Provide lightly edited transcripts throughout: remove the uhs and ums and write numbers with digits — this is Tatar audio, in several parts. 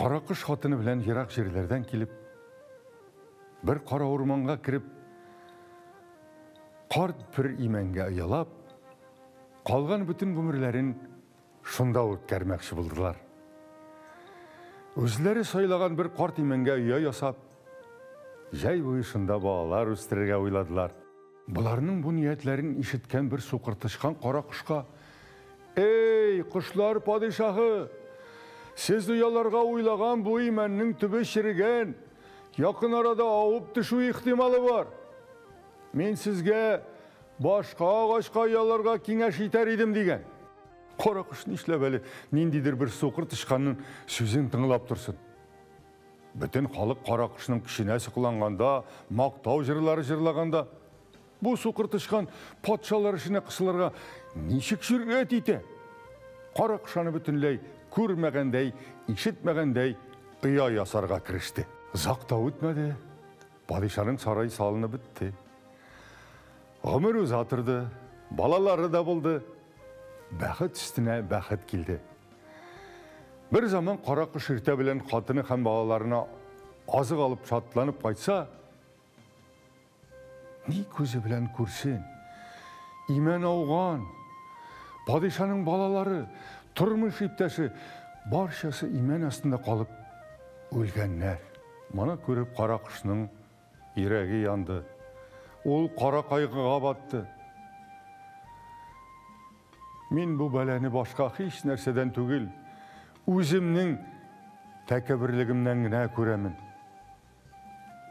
Каракош хатыны белән ерак җирләрдән килеп, бер кара урманга кереп, карт бер имәнгә оялап, калган бөтен гомерләрен шунда үткәрмәкче булдылар. Үзләре сайлаган бер карт имәнгә оя ясап, җәй буе шунда балалар үстерергә уйладылар. Боларның бу ниятләрен ишеткән бер сукыр тычкан кара кошка: "Эй, кошлар падишаһы! Сез ояларга уйлаган бу имәннең төбе черегән, якын арада авып төшү ихтималы бар. Мин сезгә башка агачка ояларга киңәш итәр идем", дигән. Кара кош нишләп әле ниндидер бер сукыр тычканның сүзен тыңлап торсын? Бөтен халык кара кошның көченә сокланганда, мактау җырлары җырлаганда, бу сукыр тычкан патшалар эшенә кысылырга ничек җөрьәт итә? Кара кош аны бөтенләй күрмәгәндәй, ишетмәгәндәй оя ясарга кереште. Озак та үтмәде, падишаның сарае салынып бетте. Гомер уза торды, балалары да булды. Бәхет өстенә бәхет килде. Бер заман кара кош иртә белән хатыны һәм балаларына азык алып шатланып кайтса, ни күзе белән күрсен, имән ауган, падишаның балалары, тормыш иптәше, барчасы имән астында калып үлгәннәр. Моны күреп кара кошның йөрәге янды. Ул кара кайгыга батты. Мин бу бәлане башка һич нәрсәдән түгел, үземнең тәкәбберлегемнән генә күрәмен.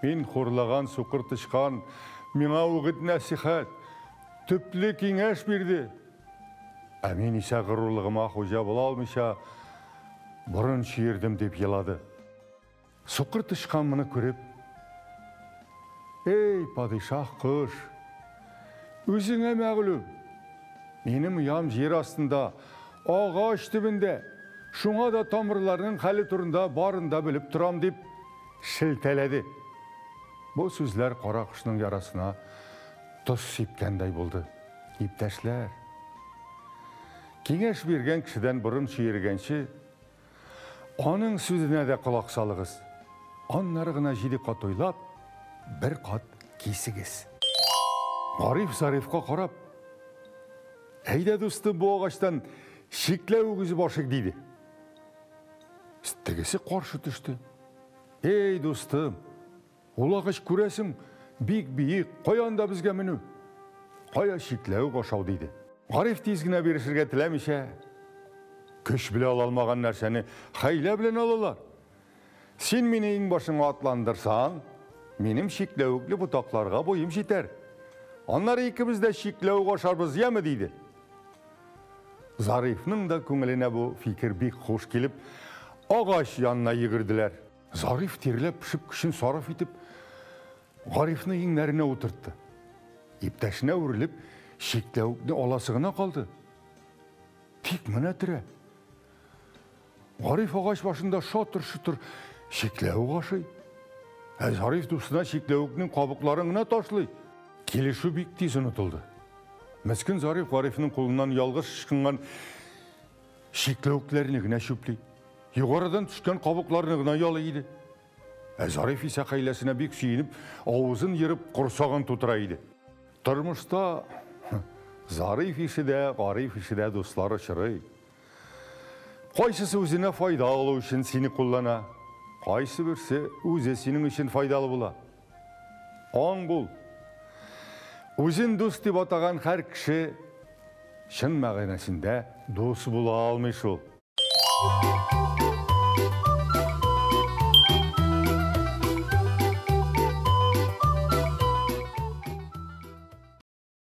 Мин хурлаган сукыр тычкан миңа үгет-нәсихәт, төпле киңәш бирде. Ә мин исә горурлыгыма хуҗа була алмыйча борын чөердем, дип елады. Сукыр тычкан моны күреп: "Эй, падишаһ кош, үзеңә мәгълүм, минем оям җир астында, агач төбендә, шуңа да тамырларның хәле турында барын да белеп торам", дип шелтәләде. Бу сүзләр кара кошның ярасына тоз сипкәндәй булды. Иптәшләр, киңәш биргән кешедән борын чөергәнче, аның сүзенә дә колак салыгыз. Аннары гына җиде кат уйлап, бер кат кисегез. Гариф Зарифка карап: "Әйдә, дустым, бу агачтан чикләвек өзеп ашыйк", диде. Тегесе каршы төште. "Эй, дустым, ул агач, күрәсең, бик биек, кая анда безгә менү? Кая чикләвек ашау?" диде. Гариф тиз генә бирешергә теләмичә: "Көч белән ала алмаган нәрсәне хәйлә белән алалар. Син мине иңбашыңа атландырсаң, минем чикләвекле ботакларга буем җитәр. Аннары икебез дә чикләвек ашарбыз, яме?" диде. Зарифның да күңеленә бу фикер бик хуш килеп, агач янына йөгерделәр. Зариф тирләп-пешеп көчен сарыф итеп, Гарифны иңнәренә утыртты. Иптәшенә үрелеп, чикләвекне аласы гына калды. Тик менә терә. Гариф агач башында шатыр-шотыр чикләвек ашый. Ә Зариф дустына чикләвекнең кабыкларын гына ташлый. Килешү бик тиз онытылды. Мескен Зариф Гарифның кулыннан ялгыш ычкынган чикләвекләрне генә чүпли. Югарыдан төшкән кабыкларны гына ялый иде. Ә Зариф исә хәйләсенә бик сөенеп, авызын ерып, корсагын тутыра иде. Тормышта Зариф ише дә, Гариф ише дә дуслар очрый. Кайсысы үзенә файда алу өчен сине куллана, кайсы берсе үзе синең өчен файдалы була. Аң бул. Үзен дус дип атаган һәр кеше чын мәгънәсендә дус була алмый шул.